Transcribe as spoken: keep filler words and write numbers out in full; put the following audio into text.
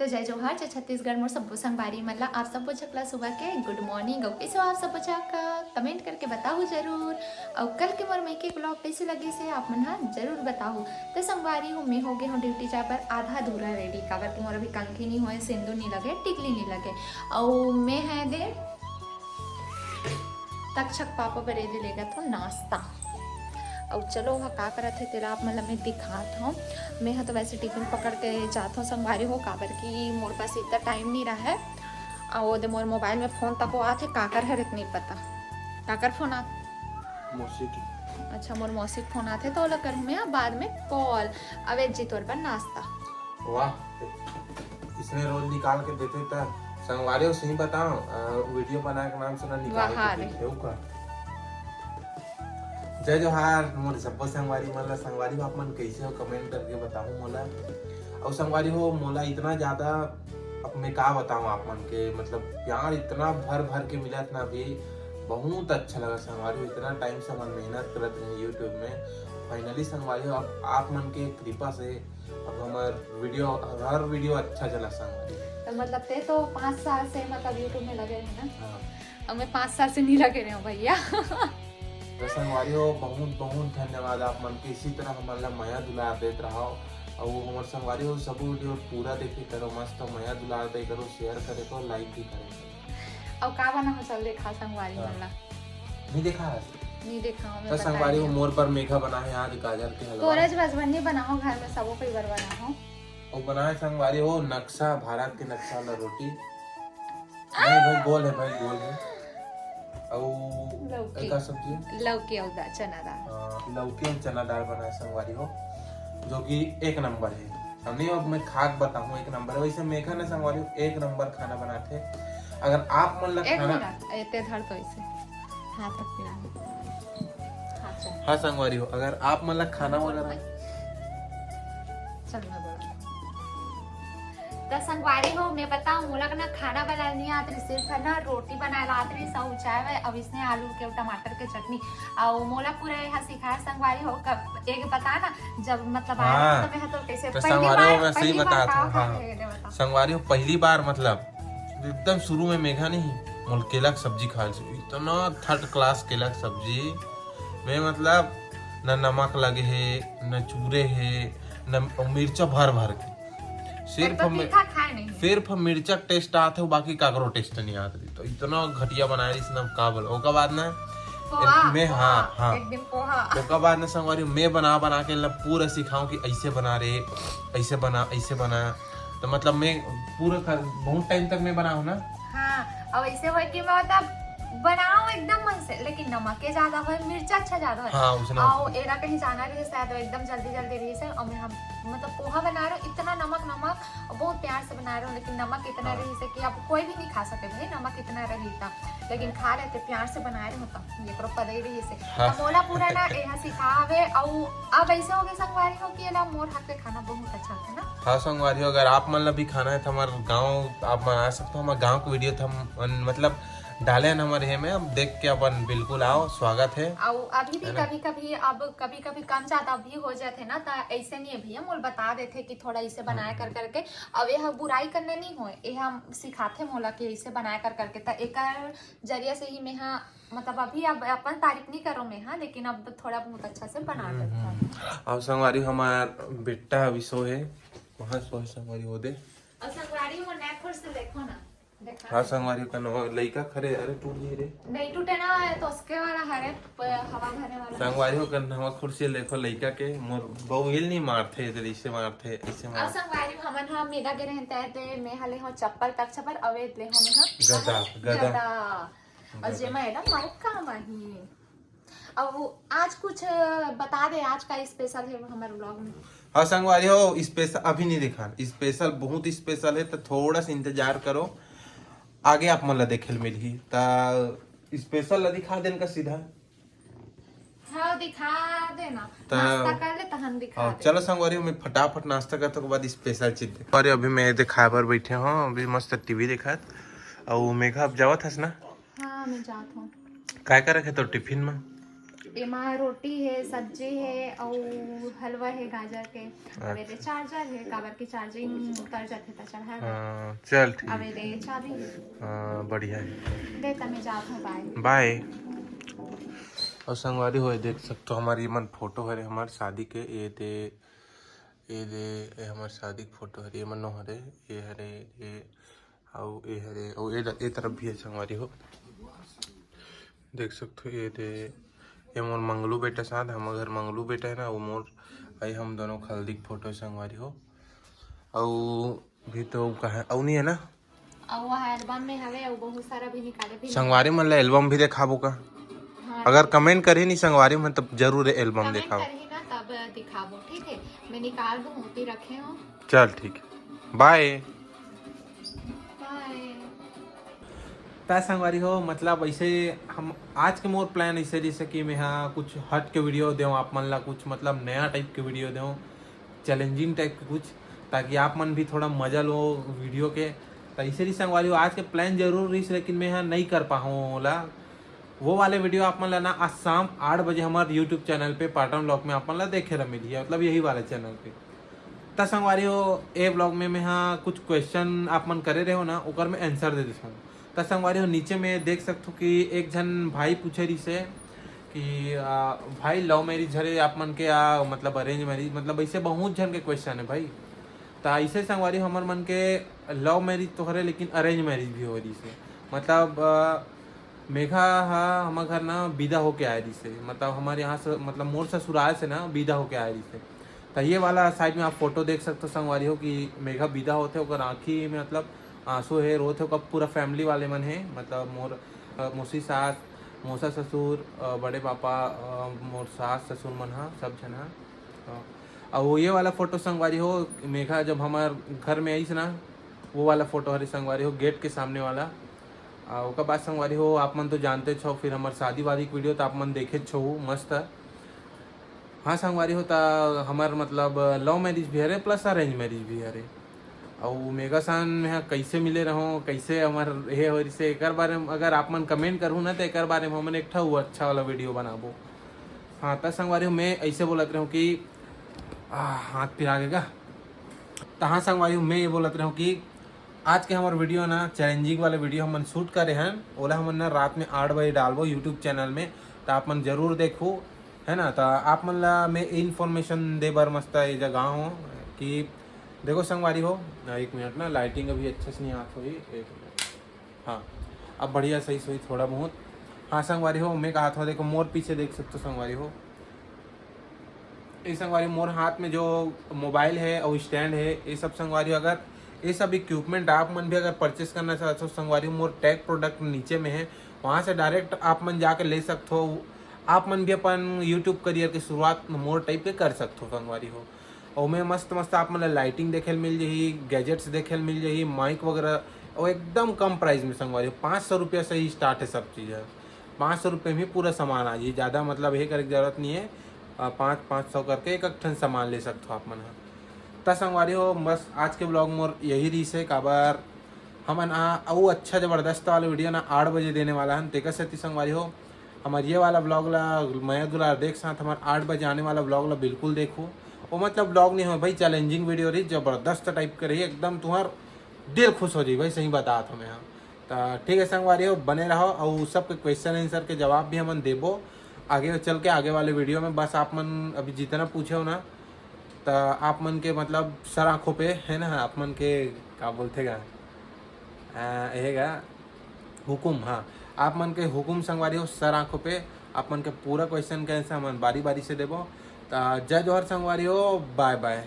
तो जय जोहार, जय छत्तीसगढ़ मोर सब्बो संगवारी मन ला, आप सब्बो झक ला सुबह के गुड मॉर्निंग। अउ कइसे हो आप सब्बो झक, कमेंट करके बताहू जरूर। अउ कल के मोर मइके ब्लॉग कइसे लगिस हे आप मन हा जरूर बताहू। तो संगवारी हो, मैं हो गे हों ड्यूटी जाए बर आधा अधूरा रेडी, काबर कि मोर अभी कंघी नी होए, सिंदूर नी लगे, टिकली नी लगे। अउ मैं हे दे तक्षक पापा बर एदे लेगत हों नाश्ता। अउ चलो, ओहा का करत हे, तेला आप मन ला मैं दिखात हों। मैं ह तो वैसे टिफिन पकड़ के जात हों संगवारी हो, काबर कि मोर पास इतना टाइम नी रहे। अउ ओदे मोर मोबाइल में फोन तको आथे, काकर हरे नी पता। काकर फोन आथे? मौसी के। अच्छा, मोर मौसी के फोन आथे, तो ओला करहूँ मैं बाद में कॉल। अवे जी, तोर बर नाश्ता। वाह, इसने रोज निकाल के देते त संगवारी हो, सही बताओ, अ, वीडियो बनाए के नाम से ना निकाल वाह के रे। देते हो का? जय जोहार मोर सब्बो संगवारी मन ला। संगवारी हो, आप मन कइसे हो, कमेंट करके बताहू मोला। अउ संगवारी हो, मोला इतना ज्यादा, अब मैं का बताऊं आप मन के, मतलब प्यार इतना भर भर के मिलत ना अभी, बहुत अच्छा लगा संगवारी हो। इतना टाइम से हमन मेहनत करत रहे YouTube में, फाइनली संगवारी हो, अब आप मन के कृपा से अब हमर वीडियो, हर वीडियो अच्छा चला संगवारी। तो मतलब ते तो पाँच साल से मतलब YouTube में लगे है ना? हाँ। अब मैं पाँच साल से नहीं लगे रहे हूँ भैया। तो संगवारी हो, बहुत बहुत धन्यवाद आप मन के, इसी तरह हमन ला मया दुलार देत रहो। अउ हमर संगवारी हो, सबो वीडियो पूरा देखे करो, मस्त मया दुलार दे करो, शेयर करे करो, लाइक भी करे करो। अउ का बनाहूँ, चल देखा संगवारी हाँ। मन ला। नहीं देखा है? नहीं देखा हूँ मैं, तो बताए संगवारी हो, नहीं। मोर बर मेघा बना है आज गाजर के हलवा। तोरे ज बस बन नहीं बनाओ, घर में सबो कोई बर बनाओ। अउ बनाए संगवारी हो नक्शा, भारत के नक्शा वाला रोटी। नहीं भाई, गोल है भाई, गोल है। अउ लौकी। एक का सब्जी है? लौकी अउ दा-, चना दाल। हाँ, लौकी अउ चना दाल बनाए संगवारी हो, जो कि एक नंबर है। हम नहीं, अब मैं खा के बताऊँ, एक नंबर है। वैसे मेघा ना संगवारी हो, एक नंबर खाना बनाथे। अगर आप मन ला एक खाना मिनट, एते धर तो इसे। हाथ रख के। हाँ, चल। हाँ संगवारी हो, अगर आप मन ला खाना बोल वगैरह भाई। चल, मैं बोल। त संगवारी हो, मैं बताऊं, मोला ना खाना बनाए नहीं आत रही, सिर्फ है ना रोटी बनाए ला आत रही, सब चाय वाय, अब इसने आलू के टमाटर के चटनी, अउ मोला पूरा यहाँ सिखाए संगवारी हो। कब एक बता ना, जब मतलब आए हाँ। तो मैं तो कैसे तो पहली संगवारी हो, बार, मैं सही पहली बार बताता का हूँ, हाँ। खाते हैं, ये बता। संगवारी हो, पहली बार मतलब एकदम शुरू में मेघा नहीं, मोल केला के सब्जी खाए से, इतना थर्ड क्लास केला के सब्जी में मतलब न नमक लगे है, न चूरे है, न मिर्चा भर भर के। सिर्फ मतलब हम तीखा खाए नहीं। सिर्फ मिर्चा टेस्ट आत है, बाकी काकरो टेस्ट नहीं आत रही। तो इतना घटिया बनाए रही, इसने का बोल। ओकर बाद ना पोहा, मैं, पोहा, हाँ, हाँ। एक दिन पोहा। ओकर बाद ना संगवारी मैं बना, बना के ला पूरा सिखाऊं कि ऐसे बना रे, ऐसे बना, ऐसे बना। तो मतलब मैं पूरा कर, बहुत टाइम तक मैं बनाऊं ना। हाँ, अब ऐसे होए कि मैं मतलब बनाऊं एकदम मन से, लेकिन नमक के ज्यादा होए, मिर्चा अच्छा ज्यादा होए। हाँ, उसने और एरा कहीं जाना रही शायद, एकदम जल्दी जल्दी रही से, और मैं हम मतलब पोहा बना रहे हो, इतना नमक, नमक, और बहुत प्यार से बना रहे हो, लेकिन नमक इतना हाँ। रही से कि अब कोई भी नहीं खा सके भाई, नमक इतना रही था, लेकिन खा लेते प्यार से बना रहे हो तो ये करो पदई रही से। हाँ। तो मोला पूरा ना एहा सिखावे, और अब ऐसे हो गए संगवारी हो कि एला मोर हाथ के खाना बहुत अच्छा होता है ना। हाँ संगवारी हो, अगर आप मन ला भी खाना है तो हमारे गाँव आप मन आ सकते हो, हमारे गाँव के वीडियो तो हम मतलब डाले हैं हमारे हे में, अब देख के अपन बिल्कुल आओ, स्वागत है। और अभी भी है ना? कभी कभी, अब कभी कभी कम ज्यादा भी हो जाते ना, तो ऐसे नहीं है भैया, मोल बता देते कि थोड़ा इसे बनाया कर हम्म। करके। अब ये बुराई करना नहीं हो, ये हम सिखाते मोला कि इसे बनाया कर करके, तो एकर जरिया से ही मैं हाँ, मतलब अभी अब अपन तारीफ नहीं करो मैं हाँ, लेकिन अब थोड़ा बहुत अच्छा से बना हम्म, देता हूँ। हम्म। और संगवारी हमार बेटा अभी सो है, वहाँ सो है संगवारी हो दे। और संगवारी वो नया फर्श से देखो ना। देखा हाँ, है। संगवारी हो कन वो लइका खरे, अरे टूट गई रे। नहीं टूटे ना, ये तो उसके वाला हरे, प-, हवा भरने वाला। संगवारी हो कन हवा कुर्सी देखो लइका के, मोर बहू हिल नहीं मारथे, इधर इसे मारथे, इसे और मार। संगवारी हो हमन हा मेला गे रहन तैर ते, मैं हले हो चप्पल तक छपर, अवे ले हो मैं हा गदा, गदा। गदा। और गदा। जे मैं एला मारे काम आही। अब वो आज कुछ बता दे, आज का स्पेशल है वो हमारे व्लॉग में। हाँ संगवारी हो, स्पेशल अभी नहीं दिखा, स्पेशल बहुत स्पेशल है, तो थोड़ा सा इंतजार करो, आगे आप मन ला देखे ल मिलही। त स्पेशल ला दिखा देन का सीधा। हाँ, दिखा देना। त नाश्ता कर ले, तहन दिखा हाँ, दे। चलो संगवारी हो, मैं फटाफट नाश्ता करता के बाद स्पेशल चीज दे। अरे अभी मैं दिखाए बर बैठे हूँ, अभी मस्त टीवी देखत। और मेघा अब जावत हस ना? हाँ, मैं जात हूँ। काय का रखे तो टिफिन में? एमा रोटी हे, सब्जी हे, अउ हलवा हे गाजर के। अब एदे चार्जर हे, काबर कि चार्जिंग उतर जाथे त चढ़ा दे। हाँ, चल ठीक। अब एदे चाबी हे। हाँ, बढ़िया है। दे त मैं जात हूँ, बाय। बाय। और संगवारी हो, देख सकते हो, हमारी मन फोटो हरे हमारे शादी के। ये दे, ये दे, ये हमारे शादी के फोटो हरे, ये मनो हरे, ये हरे, ये, अउ ये हरे, अउ ये, ये तरफ भी है संगवारी हो। देख सकते हो, ये दे, ये मोर मंगलू बेटा साथ, हमर घर मंगलू बेटा है ना, वो मोर, आई हम दोनों खल्दी के फोटो संगवारी हो। अउ भी तो कहा, अउ नहीं है ना? अउ वह एल्बम में हवे, अउ बहुत सारा भी निकाले भी। संगवारी मन ला एल्बम भी देखाबो का? हाँ, अगर कमेंट करही नहीं संगवारी मन, तब जरूर एल्बम कमेंट देखाओ। करही ना, तब दिखाबो, ठीक है? मैं निकाल दूँ, ओती रखे हो। चल ठीक, बाय। बाय। त संगवारी हो, मतलब ऐसे हम आज के मोर प्लान ऐसे रहिसे कि मैं हाँ कुछ हट के वीडियो देव आप मन ला, कुछ मतलब नया टाइप के वीडियो देव, चैलेंजिंग टाइप के कुछ, ताकि आप मन भी थोड़ा मजा लो वीडियो के। त ऐसे रहिसे संगवारी हो, आज के प्लान जरूर रहिसे, लेकिन मैं हाँ नहीं कर पाहूँ ओला। वो वाले वीडियो आप मन ला ना आज शाम आठ बजे हमारे यूट्यूब चैनल पे पाटन ब्लॉग में आप मन ला देखे ला मिलही, मतलब यही वाले चैनल पे। त संगवारी हो, ए ब्लॉग में मैं हाँ कुछ क्वेश्चन आप मन करे रहे हो ना, ओकर मैं आंसर दे देथों। त संगवारी हो, नीचे में देख सकथो कि एक झन भाई पूछे रहिसे कि आ, भाई, लव मैरिज हरे आप मन के या मतलब अरेंज मैरिज, मतलब ऐसे बहुत झन के क्वेश्चन है भाई। त ऐसे संगवारी हो, हमर मन के लव मैरिज तो हरे, लेकिन अरेंज मैरिज भी हो रहिसे। मतलब आ, मेघा हा हमर घर ना विदा होके आए रहिसे, मतलब हमारे यहाँ से, मतलब मोर ससुराल से ना विदा होके आए रहिसे। त ये वाला साइड में आप फोटो देख सकते हो संगवारी हो कि मेघा विदा होथे, ओकर आँखी में मतलब आंसू हे, रोथे, ओकर पूरा फैमिली वाले मन हे, मतलब मोर अ, मौसी सास, मौसा ससुर, अ, बड़े पापा, अ, मोर सास ससुर मन हा, सब झन हा। अ, अउ ये वाला फोटो संगवारी हो, मेघा जब हमार घर में आइस ना, वो वाला फोटो हरे संगवारी हो, गेट के सामने वाला। आ, ओकर बाद संगवारी हो, आप मन तो जानते छो, फिर हमार शादी वादी के वीडियो तो आप मन देखे छो, मस्त। हाँ संगवारी हो, त हमार मतलब लव मैरिज भी हरे प्लस अरेंज मैरिज भी हरे। अउ मेघा सान में हाँ कैसे मिले रहो, कैसे हमार हे हो से, एकर बारे में अगर आप मन कमेंट करहु ना, तो एकर बारे में हमन एक ठा वो अच्छा वाला वीडियो बनाबो। हाँ, त संगवारी हो, मैं ऐसे बोलत रहूँ कि आ, हाथ पिरा गेगा। त हाँ संगवारी हो, मैं ये बोलत रहूँ कि आज के हमार वीडियो ना, चैलेंजिंग वाला वीडियो हमन शूट करे हन, ओला हमन ना रात में आठ बजे डालबो यूट्यूब चैनल में, त आप मन जरूर देखो, है ना। त आप मन ला मैं इन्फॉर्मेशन दे बर मस्त ये जगह हूँ कि देखो संगवारी हो, एक मिनट ना, लाइटिंग अभी अच्छा से नहीं आत होही, एक मिनट। हाँ, अब बढ़िया सही सोई थोड़ा बहुत। हाँ संगवारी हो, मैं कहा था, देखो मोर पीछे देख सकते हो संगवारी हो, ये संगवारी मोर हाथ में जो मोबाइल है और स्टैंड है, ये सब संगवारी हो, अगर ये सब इक्विपमेंट आप मन भी अगर परचेस करना चाहते हो संगवारी हो, मोर टैग प्रोडक्ट नीचे में है, वहाँ से डायरेक्ट आप मन जाके ले सकते हो। आप मन भी अपन यूट्यूब करियर की शुरुआत मोर टाइप के कर सकते हो संगवारी हो। और मैं मस्त मस्त आप मन ला लाइटिंग देखे ल मिल जाही, गैजेट्स देखे ल मिल जाही, माइक वगैरह, और एकदम कम प्राइस में संगवारी हो, पाँच सौ रुपया से ही स्टार्ट है सब चीज़ है। पाँच सौ रुपये में पूरा सामान आ जाही, ज़्यादा मतलब ये करे के जरूरत नहीं है। अ, पाँच पाँच सौ करके एक एक ठन सामान ले सकते हो आप मन ह। त संगवारी हो, बस आज के ब्लॉग मोर यही रहिस है, काबर हमन आ अउ अच्छा जबरदस्त वाला वीडियो ना आठ बजे देने वाला हन। तेकर सेती संगवारी हो, हमार ये वाला ब्लॉग ला मया दुलार देख साथ हमार आठ बजे आने वाला ब्लॉग ला बिल्कुल देखो। वो मतलब ब्लॉग नहीं हो भाई, चैलेंजिंग वीडियो रही, जबरदस्त टाइप के रही, एकदम तुम्हार दिल खुश हो जाई भाई, सही बतात हूँ मैं। हाँ, त ठीक है संगवारी हो, बने रहो और सबके क्वेश्चन आंसर के जवाब भी हमन देबो आगे चल के, आगे वाले वीडियो में। बस आप मन अभी जितना पूछे हो ना, त आप मन के मतलब सर आंखों पे है ना, आप मन के का बोलथे गा, आ, एहेगा हुकुम, हाँ, आप मन के हुकुम संगवारी हो, सर आंखों पे आप मन के पूरा क्वेश्चन के आंसर हमन बारी बारी से देबो। त जय जोहर संगवारी हो, बाय बाय।